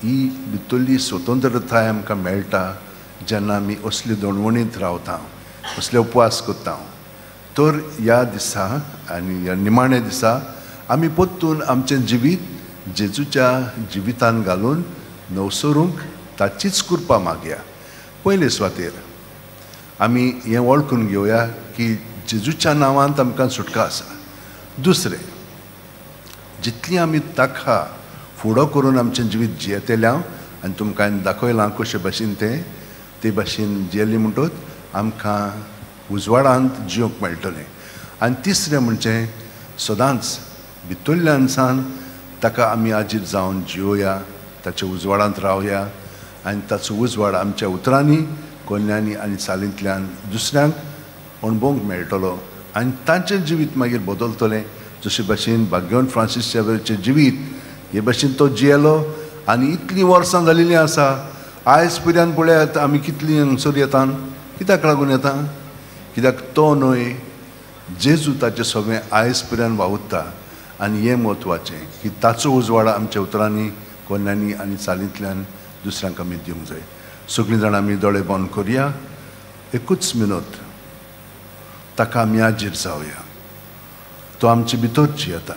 ही भितरली स्वतंत्रताय आमकां मेळटा जेन्ना आमी असले दणवणींत रावता, असले उपवास करता. तर ह्या दिसा आनी ह्या निमाण्या दिसा आमी परतून आमचें जिवीत जेजूच्या जिवितान घालून नवसरूंक ताचीच कृपा मागया. पयले सुवातेर आमी हें वळखून घेवया की जेजूच्या नांवांत आमकां सुटका आसा. दुसरें, जितली आमी ताका फुडो करून आमचें जिवीत जियेतले आनी तुमकां हांवें दाखयलां कशे भाशेन तें ते भाशेन जियेली म्हणटच आमकां उजवाडांत जिवंक मेळटलें. आनी तिसरें म्हणजे सदांच भितरल्यान सान ताका आमी आजीर जावन जियोया, ताच्या उजवाडांत रावया आनी ताचो उजवाड आमच्या उतरांनी, कोन्यांनी आनी चालींतल्यान दुसऱ्यांक अणभवंक मेळटलो आनी तांचें जिवीत मागीर बदलतलें. जशे भाशेन भाग्यवंत फ्रांसीस शेवेरचें जिवीत हे भाशेन तो जियेलो आनी इतलीं वर्सां जालेलीं आसा. आयज पर्यंत पळयात आमी कितलीं हांगसर येता, कित्याक लागून येता? कित्याक तो न्हय, जेजू ताचें सगळें आयज पर्यंत वावुरता. आनी हें म्हत्वाचें की ताचो उजवाड आमच्या उतरांनी, कोन्यांनी आनी चालींतल्यान दुसऱ्यांक आमी दिवंक जाय. सगळीं जाणां आमी दोळे बंद करुया, एकूच मिनत, ताका आमी आजीर जावया. तो आमचे भितर जियेता.